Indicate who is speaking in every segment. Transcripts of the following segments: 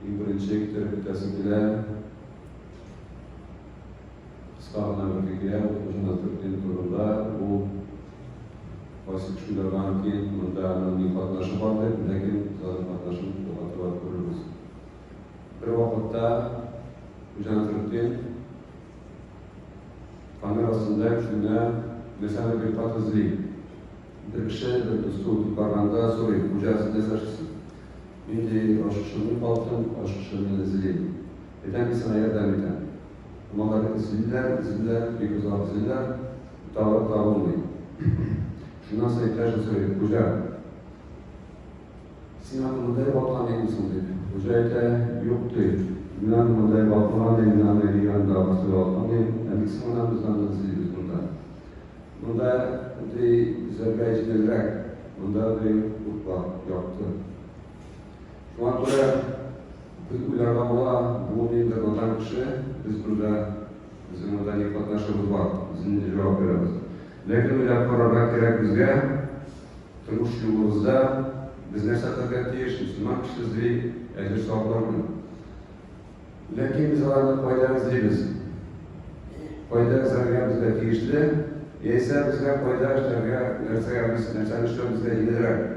Speaker 1: Иң беренче китереп үтәсем килә. Кыска гына бер хикәя Хуҗа Насретдин турында. Ул кайсы кеше уйларга мөмкин, монда аның ни катнашы бар дип, ләкин без аның катнашын алга таба күрербез. Бер вакытта Хуҗа Насретдин камер астында үзенә нәрсәдер бик каты эзли. Бер кеше, бер дусты үтеп барганда сорый, Хуҗа, сез нәрсә эшлисез? Мин, ди, ачкычымны югалттым, ачкычымны эзлим. Әйдә, мин сиңа ярдәм итәм. Һәм алар эзлиләр, эзлиләр, бик озак эзлиләр, табып табылмый. Шуннан соң иптәшем сорый, Хуҗа, син аны монда югалткан идеңме соң, дип. Хуҗа әйтә, Юк, ди, мин аны монда югалтмаган идем, мин аны өй янында абыстай югалткан идем. Ә ник соң без аны эзлибез монда? Монда, ди, эзләргә җиңелрәк, монда, ди, ут бар, якты. Шуңа күрә без уйларга була, бу ниндидер надан кеше, без монда, безнең монда ни катнашыбыз бар, без нинди җавап бирәбез. Ләкин уйлап карарга кирәк безгә, тормыш юлыбызда без нәрсә кылырга тиеш, мөселман кеше эзли әҗер-савапларны. Ләкин без аларны кайда эзлибез? Кайда эзләргә безгә тиешле, яисә безгә кайда эшләргә, нәрсәгә без, нәрсәне эшләү безгә җиңелрәк?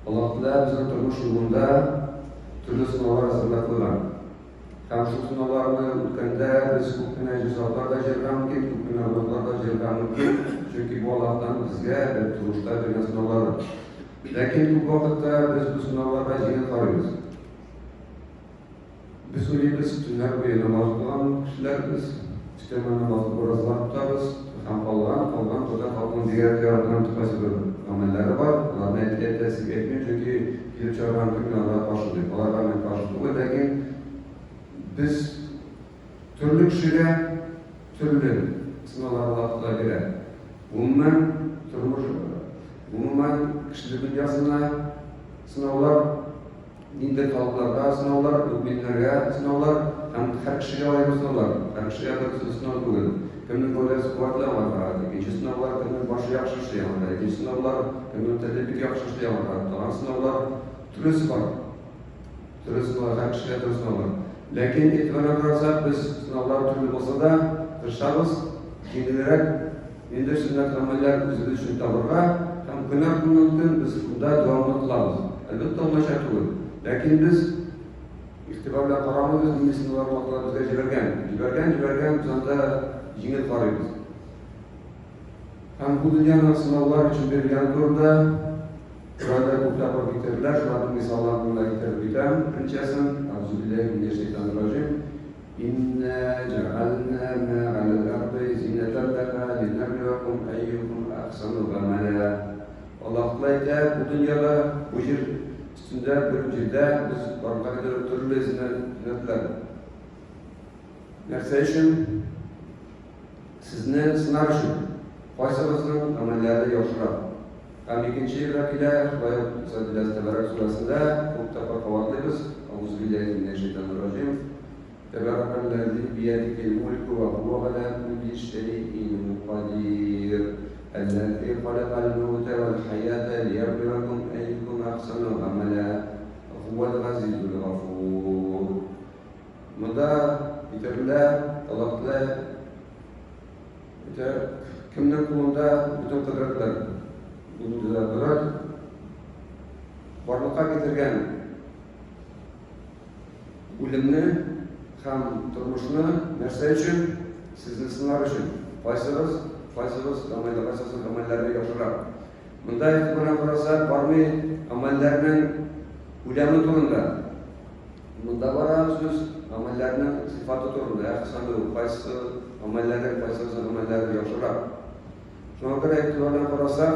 Speaker 1: Аллаһ Тәгалә безнең тормыш юлында төрле сынаулар әзерләп куйган. Һәм шул сынауларны үткәндә без күп кенә җәзалар да җыярга мөмкин, күп кенә гөнаһлар да җыярга мөмкин, чөнки бу Аллаһтан безгә бер тормышта биргән сынаулары. Ләкин күп вакытта без бу сынауларга җиңел карыйбыз. Без уйлыйбыз, төннәр буе намаз укыган кешеләр без, өстәмә намаз уразалар тотабыз һәм калган, калган татар халкының бигрәк тә яраткан кайсы бер гамәлләре бар, аларны әйтәсе әйтмим, чөнки килеп чыгарга мөмкин, мин аларга каршы дип. Аларга мин каршы түгел, ләкин без төрле кешегә төрле сынаулар Аллаһ Тәгалә бирә. Гомумән, тормыш, гомумән, кешелек дөньясына сынаулар Ниндидер халыкларга сынаулар, мөэминнәргә сынаулар һәм һәр кешегә аерым сынаулар. Һәр кешегә бер төсле сынау түгел. Кемнең гәүдәсе куәтле, аңа карап. Икенче сынаулар, кемнең башы яхшы эшли, аңа карап. Икенче сынаулар, кемнең теле бик яхшы эшли, аңа карап. Тагын сынаулар, төрлесе бар. Төрле сынаулар, һәр кешегә төрле сынаулар. Ләкин игътибардан карасак, без сынаулар төрле булса да, тырышабыз, җиңелрәк Инде сөннәт гамәлләр үзебез өчен табырга һәм көн артыннан көн без шунда дәвамлы кылабыз. Әлбәттә, ул начар түгел. Ләкин без игътибар белән карамыйбыз, нинди сынаулар Аллаһ Тәгалә безгә җибәргән. Җибәргән, җибәргән, без анда җиңел карыйбыз. Һәм бу дөньяның сынаулар өчен бирелгәне турында Коръәндә күп тапкыр китерделәр, шуларның мисалларын монда китереп үтәм. Берничәсен, Әгъузу билләһи минәш шәйтанир раҗим. Иннә җәгальнә мә галәл арды зинәтән ләһә линәблүәкүм әйюкүм әхсәну гамәлә. Аллаһ Тәгалә әйтә, бу дөньяда, бу җир өстендә, бер җирдә без барлыкка китердек төрле зиннәтләр. Нәрсә өчен? Сезне сынар өчен. Кайсыгызның гамәлләре яхшырак? Һәм икенче җирдә килә, шулай ук Мөсәддиләс Тәбәрәк сүрәсендә күп тапкыр кабатлыйбыз, Әгъузу билләһи минәш-шәйтанир-раҗим, Тәбәрәкәлләзи биядихил мульку вә һуә галә кулли шәйин кадир, әлләзи халәкәл мәүтә вәл хәятә лияблүәкүм әйюкүм әхсәну гамәлә, һуәл газизул гафур. Монда китерелә, Аллаһ Тәгалә Әйтә, кемнең кулында бөтен кодрәтләр? Бу дөньяда кодрәт барлыкка китергән үлемне һәм тормышны нәрсә өчен? Сезне сынар өчен. Кайсыгыз, кайсыгыз гамәлдә, кайсыгызның гамәлләре яхшырак? Монда игътибардан карасак, бармый гамәлләрнең күләме турында. Монда бара сүз гамәлләрнең сыйфаты турында, әхсану, кайсы гамәлләрең, кайсыгызның гамәлләре яхшырак. Шуңа күрә игътибардан карасак,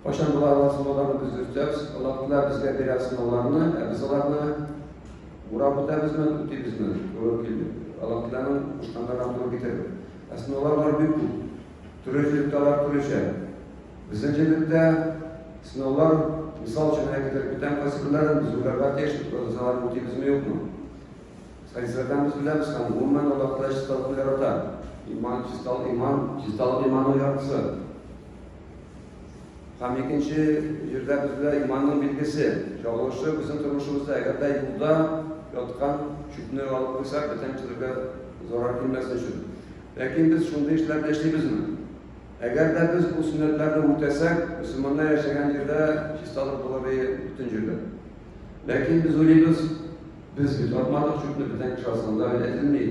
Speaker 1: кайчан була алар сынауларны без йөртәбез, Аллаһ Тәгалә безгә бирә сынауларны, ә без аларны урап үтәбезме, үтибезме, туры килми. Аллаһ Тәгаләнең кушканнарына туры китереп. Ә сынаулар бар бик күп. Төрле җирлектә алар төрлечә. Безнең җирлектә сынаулар, мисал өчен генә китереп китәм, кайсыберләрен без уйларга тиеш, без аларны үтибезме, юкмы. Хәдисләрдән без беләбез һәм гомумән Аллаһ Тәгалә чисталыкны ярата. Иман, чисталык, иман, чисталык иманның яртысы. Һәм икенче җирдә без белә иманның билгесе. Чагылышы безнең тормышыбызда, әгәр дә юлда яткан чүпне алып куйсак, бүтән кешеләргә зарар килмәсен өчен. Ләкин без шундый эшләрне эшлибезме? Әгәр дә без бу сөннәтләрне үтәсәк, мөселманнар яшәгән җирдә чисталык булыр ие бөтен җирдә. Ләкин без уйлыйбыз, без бит атмадык чүпне, бүтән кеше астында бит әйтелми,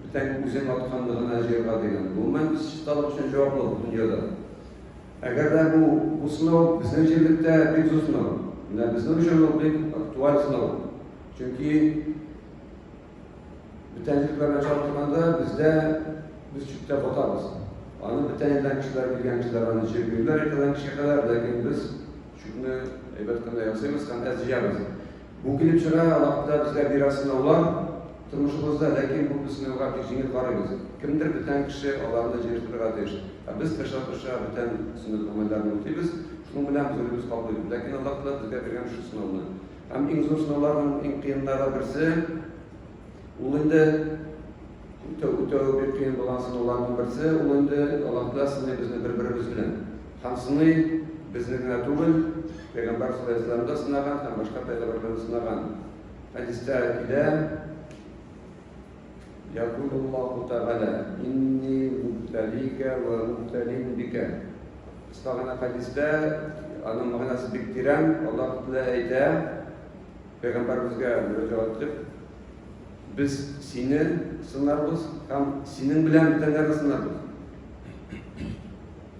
Speaker 1: бүтән үзең атканны гына җыярга дигән. Гомумән, без чисталык өчен җаваплы бу дөньяда. Әгәр дә бу, бу сынау безнең җирлектә бик зур сынау. Менә безнең өчен ул бик актуаль сынау. Чөнки бүтән җирлекләр белән чагыштырганда бездә без чүптә батабыз. Аны бүтән илдән кешеләр килгән кешеләр аны җыеп йөриләр иртәдән кичкә кадәр, ләкин без чүпне әйбәт кенә ясыйбыз һәм әз җыябыз. Бу килеп чыга, Аллаһ Тәгалә безгә бирә сынаулар тормышыбызда, ләкин бу без сынауга бик җиңел карыйбыз. Кемдер бүтән кеше аларны җыештырырга тиеш. Ә без тырыша-тырыша бүтән сөннәт гамәлләрне үтибез, шуның белән без үзебез каплыйбыз. Ләкин Аллаһ Тәгалә безгә биргән шушы сынауны. Һәм иң зур сынауларның иң кыеннары берсе, ул инде үтәү үтәү бик кыен булган сынауларның берсе, ул инде Аллаһ Тәгалә сыный безне бер-беребез белән. Һәм сыный безне генә түгел, Пәйгамбәр саллаллаһу алейһи вәсәлләм дә сынаган һәм башка пәйгамбәрләрне сынаган. Хәдистә килә, Якулуллаһу тәгалә, инни мубталика ва мубталин бика. Кыска гына хәдистә, аның мәгънәсе бик тирән, Аллаһ Тәгалә әйтә, пәйгамбәребезгә мөрәҗәгать итеп, без сине сынарбыз һәм синең белән бүтәннәрне сынарбыз.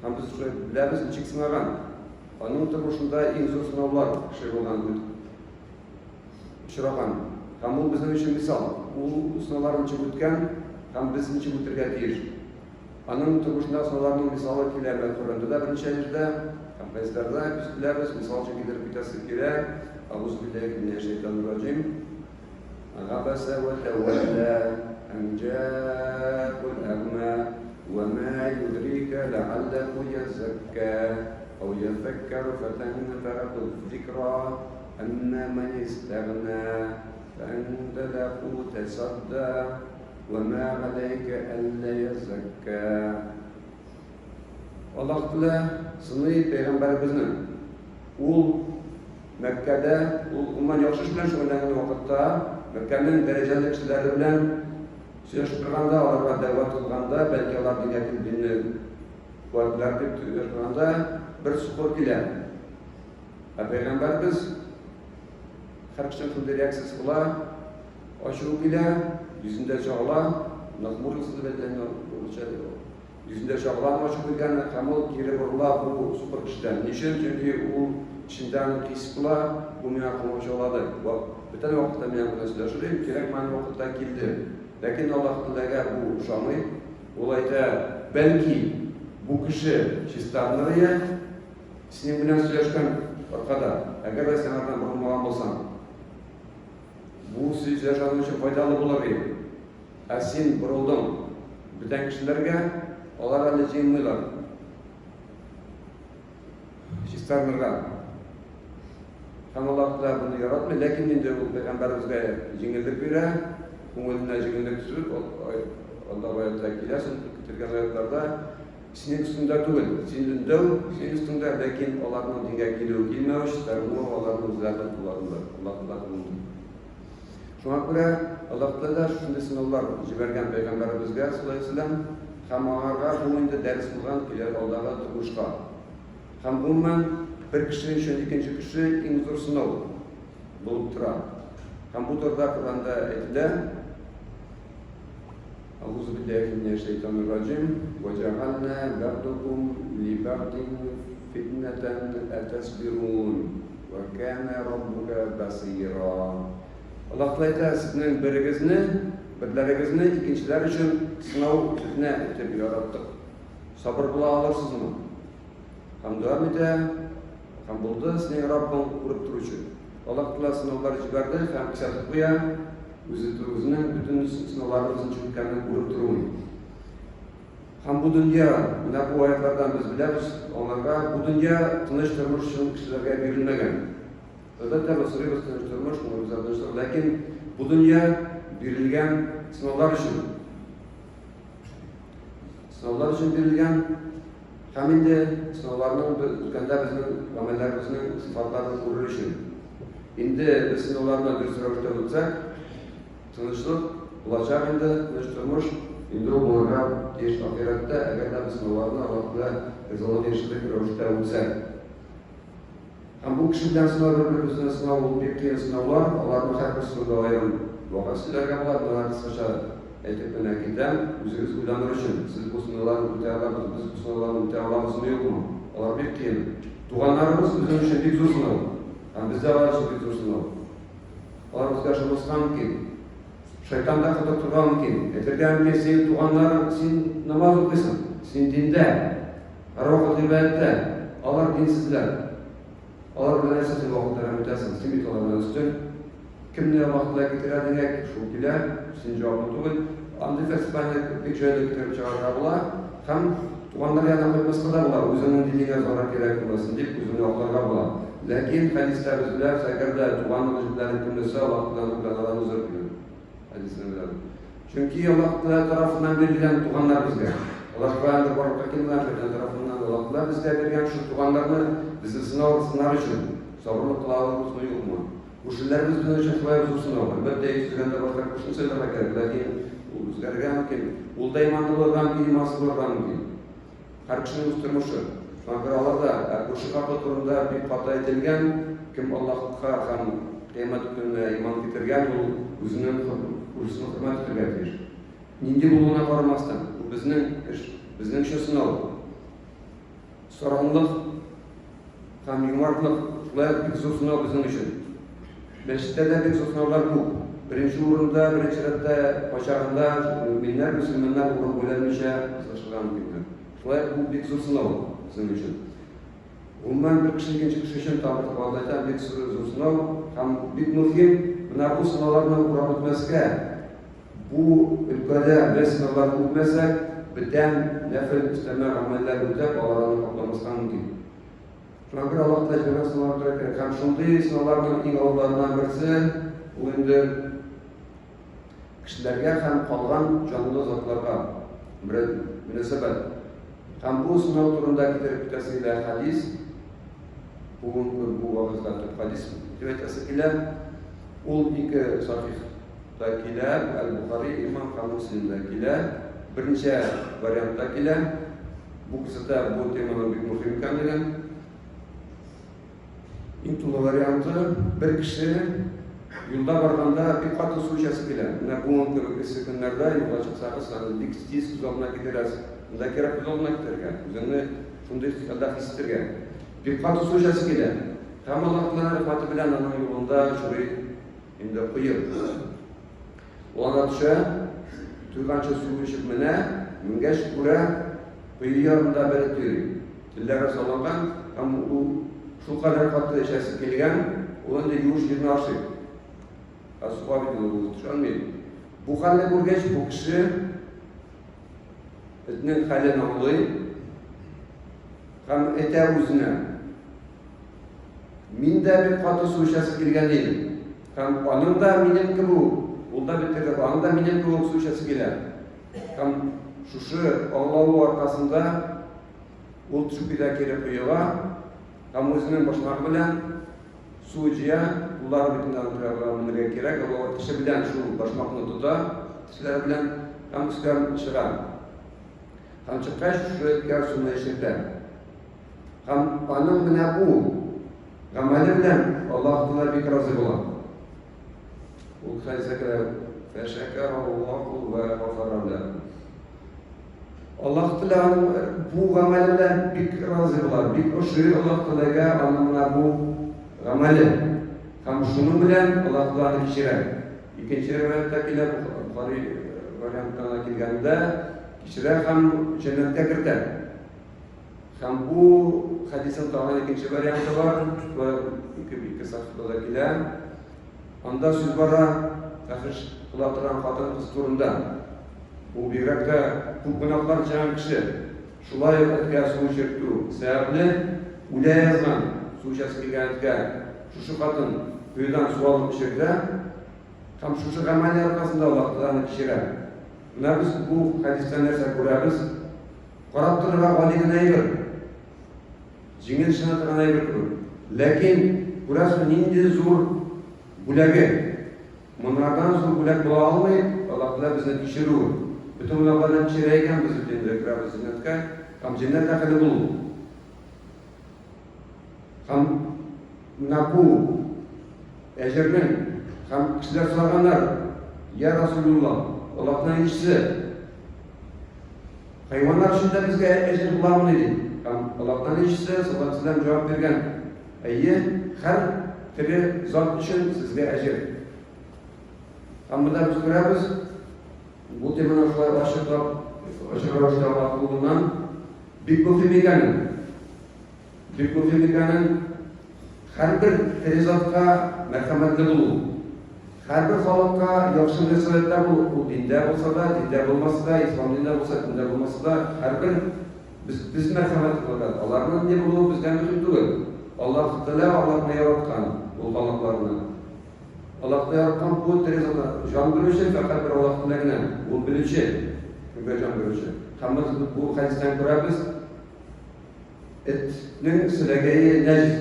Speaker 1: Һәм без шулай беләбез, ничек сынаган. Аның тормышында иң зур сынаулар кеше булган очраган. Һәм ул безнең өчен мисал. Ул сынаулар ничек үткән һәм без ничек үтергә тиеш. Аның тормышында сынауларның мисалы килә менә Коръәндә дә берничә җирдә һәм хәдисләрдә без беләбез, мисал өчен китереп китәсе килә. Агузу билләһи минәш шайтанир раҗим. Габәсә вә тәвәллә ән җаәһул әгъмә вә мә юдрика ләгалләһу яззәккә әү яззәккәру фәтәнфәгәһу зикра әммә мән истәгънә фәәнтә ләһу тәсаддә вә мә галәйкә әллә яззәккә. Аллаһ Тәгалә сыный пәйгамбәребезне. Ул Мәккәдә, ул гомумән яхшы эш белән шөгыльләнгән вакытта, Мәккәнең дәрәҗәле кешеләре белән сөйләшеп торганда, аларга дәгъват кылганда, бәлки алар дингә килеп динне куәтләр дип сөйләшеп торганда, бер сукыр килә. Ә пәйгамбәребез һәр кешенең шундый реакциясе була, ачуы килә, йөзендә чагыла, нахмурился дип әйтә инде урысча. Йөзендә чагылам ачу килгән һәм ул кире борыла бу сукыр кешедән. Ни өчен? Чөнки ул эчендә аны хис кыла, бу миңа комачаулады. Бүтән вакытта мин аның белән сөйләшер идем, кирәкмәгән вакытта килде. Ләкин Аллаһ Тәгаләгә бу ошамый. Ул әйтә, бәлки бу кеше чистарыныр ия, синең белән сөйләшкән аркада, әгәр дә син аңардан борылмаган булсаң. Бу сүз аның өчен файдалы булыр иде. Ә син борылдың бүтән кешеләргә, алар әле җыенмыйлар. Чистарынырга. Һәм Аллаһ Тәгалә моны яратмый, ләкин инде ул пәйгамбәребезгә җиңеллек бирә, күңеленә җиңеллек төшереп, Аллаһ аятта килә, соң китергән аятларда синең өстеңдә түгел, син өндәү синең өстеңдә, ләкин аларның дингә килүе килмәве, чистарынуы аларның үзләренең кулларында, Аллаһ Тәгалә кулында. Шуңа күрә Аллаһ Тәгалә шушындый сынаулар җибәргән пәйгамбәребезгә, саллаллаһу алейһи вәсәлләм, һәм аңарга бу инде дәрес булган килер алдагы тормышка. Һәм гомумән, бер кеше өчен икенче кеше иң зур сынау булып тора. Һәм бу турыда Коръәндә әйтелә. Әгъузу билләһи минәш шәйтанир раҗим. Ва җәгальна бәгъдукум ли бәгъдин фитнәтән әтәсбирун. Вә кәнә раббука басира. Аллаһ Тәгалә әйтә, сезнең берегезне, берләрегезне икенчеләр өчен сынау, фитнә итеп яраттык. Сабыр була алырсызмы? Һәм дәвам итә, һәм булды сезнең Раббың күреп торучы. Аллаһ Тәгалә сынаулар җибәрде һәм кисәтеп куя, үзе үзенең бөтен сынауларыбызны ничек үткәнен күреп торуын. Һәм бу дөнья, менә бу аятлардан без беләбез, аңларга, бу дөнья тыныч тормыш өчен кешеләргә бирелмәгән. Әлбәттә, без сорыйбыз тыныч тормыш, күңелебездә тынычлык, ләкин бу дөнья бирелгән сынаулар өчен. Сынаулар өчен бирелгән һәм инде сынауларның үткәндә безнең гамәлләребезнең сыйфатларын күрер өчен. Инде без сынауларны дөрес рәвештә үтсәк, тынычлык булачак инде, тыныч тормыш инде ул булырга тиеш ахирәттә, әгәр дә без сынауларны Аллаһ Тәгалә ризалыгы ирешерлек рәвештә үтсәк. Һәм бу кеше белән сынау бер-беребезне сынау ул бик кыен сынаулар, аларның һәрберсе турында аерым вакыт сөйләргә була, мин аларны кыскача әйтеп кенә китәм, үзегез уйланыр өчен, сез бу сынауларны үтә алабыз, без бу сынауларны үтә алабызмы, юкмы? Алар бик кыен. Туганнарыбыз безнең өчен бик зур сынау. Һәм без дә алар өчен бик зур сынау. Алар безгә ышанмаска мөмкин. Шайтан да котыртырга мөмкин. Әйтергә мөмкин, синең туганнарың, син намаз укыйсың, син диндә, һәрвакыт гыйбадәттә. Алар динсезләр. Алар белән нәрсә син вакыт әрәм итәсең? Син бит алардан өстен. Кемне Аллаһ Тәгалә китерә дигәк, шул килә, син җаваплы түгел. Андый фәлсәфәне бик җайлы китереп чыгарырга була һәм туганнар янына кайтмаска да була, үзеңнең динеңә зарар кирәк булмасын дип, үзеңне акларга була. Ләкин хәдистә без беләбез, әгәр дә туганның җепләрен кем өзсә, Аллаһ Тәгалә аның белән араны өзәр дигән хәдисне беләбез. Чөнки Аллаһ Тәгалә тарафыннан бирелгән туганнар безгә. Алар каяндыр барлыкка килмәгән, шайтан тарафыннан Аллаһ Тәгалә безгә биргән шул туганнарны безне сынау, сынар өчен, сабырлык кыла алырбызмы, юкмы? Күршеләребез безнең өчен шулай ук зур сынау. Әлбәттә, өй төзегәндә башта күршене сайларга кирәк, ләкин ул үзгәрергә мөмкин. Ул да иманлы булырга мөмкин, имансыз булырга мөмкин. Һәр кешенең үз тормышы. Шуңа күрә алар да, ә күрше хакы турында бик каты әйтелгән, кем Аллаһка һәм Кыямәт көненә иман китергән, ул үзенең күршесен хөрмәт итәргә тиеш. Нинди булуына карамастан, бу безнең эш, безнең өчен сынау. Саранлык һәм юмартлык шулай ук бик зур сынау безнең өчен. Мәчеттә дә бик зур сынаулар күп. Беренче урында, беренче рәттә кайчагында мөэминнәр, мөселманнар урын бүләнмичә ызгышырга мөмкиннәр. Шулай ук бу бик зур сынау безнең өчен. Гомумән, бер кеше икенче кеше өчен тагын бер кабат әйтәм, бик зур сынау һәм бик мөһим менә бу сынауларны урап үтмәскә. Бу өлкәдә без сынауларны үтмәсәк, бүтән нәфел өстәмә гамәлләр үтәп, алар аны капламаска мөмкин. Шуңа күрә Аллаһ Тәгалә җибәргән сынаулар үтәргә кирәк. Һәм шундый сынауларның иң авырларыннан берсе, ул инде кешеләргә һәм калган җанлы затларга мөнәсәбәт. Һәм бу сынау турында китереп үтәсе килә хәдис. Бүгенге бу вакытта төп хәдис дип әйтәсе килә. Ул ике сахих та килә, Әл-Бухари имам һәм Муслим да килә. Берничә вариантта килә. Бу күрсәтә бу теманың бик мөһим икәнлеген. Иң тулы варианты, бер кеше юлда барганда бик каты су эчәсе килә. Менә бүгенге кебек эссе көннәрдә юлга чыксагыз, аны бик тиз күз алдына китерәсез. Монда кирәк күз алдына китерергә, үзеңне шундый хәлдә хис итәргә. Бик каты су эчәсе килә. Һәм Аллаһ Тәгаләнең рәхмәте белән аның юлында очрый инде кое. Ул анда төшә, туйганчы су эчеп менә, менгәч күрә, кое ярында бер эт йөри. Телләре салынган һәм ул шулкадәр каты эчәсе килгән, ул инде юеш җирне ашый. Ә суга бит инде ул төшә алмый. Бу хәлне күргәч, бу кеше этнең хәлен аңлый һәм әйтә үзенә: Мин дә бик каты су эчәсе килгән идем. Һәм аның да минем кебек, ул да бит теге, аның да минем кебек су эчәсе килә. Һәм шушы аңлавы аркасында ул төшеп китә кире коега һәм үзенең башмагы белән су җыя, куллары бит инде аны тоярга менергә кирәк, ул теше белән шул башмакны тота, тешләре белән һәм өскә чыга. Һәм чыккач, шушы эткә суны эчертә. Һәм аның менә бу гамәле белән Аллаһ Тәгалә бик разый була. Ул хәдистә керә, Фәшәкәраллаһу вә гафара ләһу. Аллаһ Тәгалә аның бу гамәле белән бик разый була, бик ошый Аллаһ Тәгаләгә аның менә бу гамәле. Һәм шуның белән Аллаһ Тәгалә аны кичерә. Икенче риваятьтә килә, Бухари вариантына килгәндә, кичерә һәм җәннәткә кертә. Һәм бу хәдиснең тагын икенче варианты бар, шулай ике сахифада килә. Анда сүз бара фәхеш кыла торган хатын-кыз турында. Бу бигрәк тә күп гөнаһлар эшләгән кеше. Шулай ук эткә су эчертү сәбәпле үлә язган, су эчәсе килгән эткә шушы хатын коедан су алып эчертә һәм шушы гамәле аркасында Аллаһ Тәгалә аны кичерә. Менә без бу хәдистән нәрсә күрәбез? Карап торырга гади генә әйбер. Җиңел эшләнә торган әйбер кебек. Ләкин, күрәсең, нинди зур бүләге. Монардан зур бүләк була алмый, Аллаһ Тәгалә безне кичерүе. Бөтен гөнаһлардан кичерә икән, без бит инде керәбез җәннәткә һәм җәннәт әһеле булу. Һәм менә бу әҗернең һәм кешеләр сораганнар, Я Расулуллаһ, Аллаһның илчесе, хайваннар өчен дә безгә әҗер буламыни дип. Һәм Аллаһның илчесе саллаллаһу алейһи вәсәлләм җавап биргән, Әйе, һәр тере зат өчен сезгә әҗер. Һәм монда без күрәбез, бу теманы шулай ачыклап, ачык рәвештә аңлатылуыннан бик мөһим икәнен, бик мөһим икәнен һәрбер тере затка мәрхәмәтле булу, һәрбер халыкка яхшы мөнәсәбәттә булу, ул диндә булса да, диндә булмаса да, ислам динендә булса, диндә булмаса да, һәрбер без, без мәрхәмәтле булырга, аларның ни булуы безгә мөһим түгел. Аллаһ Тәгалә аларны яраткан, ул халыкларны. Аллаһ Тәгалә яраткан бу тере затны җан бирүче фәкать бер Аллаһ Тәгалә генә, ул белүче, кемгә җан бирүче. Һәм без бу хәдистән күрәбез, этнең селәгәе нәҗис.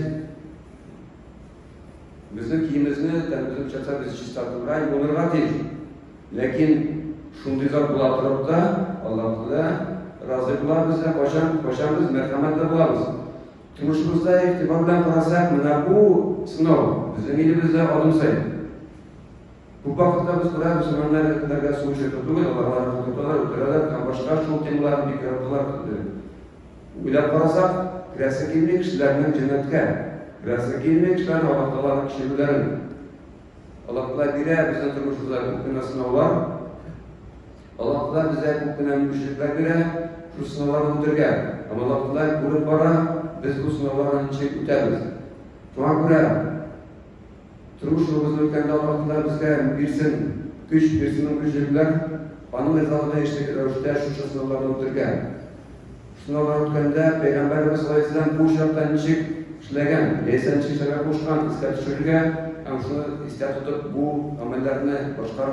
Speaker 1: Безнең киемебезне, тәнебезне пычратса, без чистартырга, юынырга тиеш. Ләкин шундый зат була торып та, Аллаһ Тәгалә разый була бездән, кайчан, кайчан без мәрхәмәтле булабыз. Тормышыбызда игътибар белән карасак, менә бу сынау безнең илебездә адым саен. Күп вакытта без күрәбез, мөселманнар этләргә су эчертү түгел, алар аларны тоталар, үтерәләр һәм башка шул темаларны бик яраталар. Уйлап карасак, керәсе килми кешеләрнең җәннәткә, керәсе килми кешеләрнең Аллаһ Тәгаләнең кичерүләрен. Аллаһ Тәгалә бирә безнең тормышыбызда күп кенә сынаулар. Аллаһ Тәгалә безгә күп кенә мөмкинчелекләр бирә, шул сынауларны үтергә. Һәм Аллаһ Тәгалә күреп бара, без бу сынауларны ничек үтәбез. Шуңа күрә тормыш юлыбызны үткәндә Аллаһ Тәгалә безгә бирсен көч, бирсен мөмкинчелекләр, аның ризалыгына ирешерлек рәвештә шушы сынауларны үтергә. Сынаулар үткәндә Пәйгамбәребез саллаллаһу алейһи ва сәлләм бу очракта ничек эшләгән, яисә ничек эшләргә кушкан, искә төшерергә һәм шуны истә тотып бу гамәлләрне башкарырга.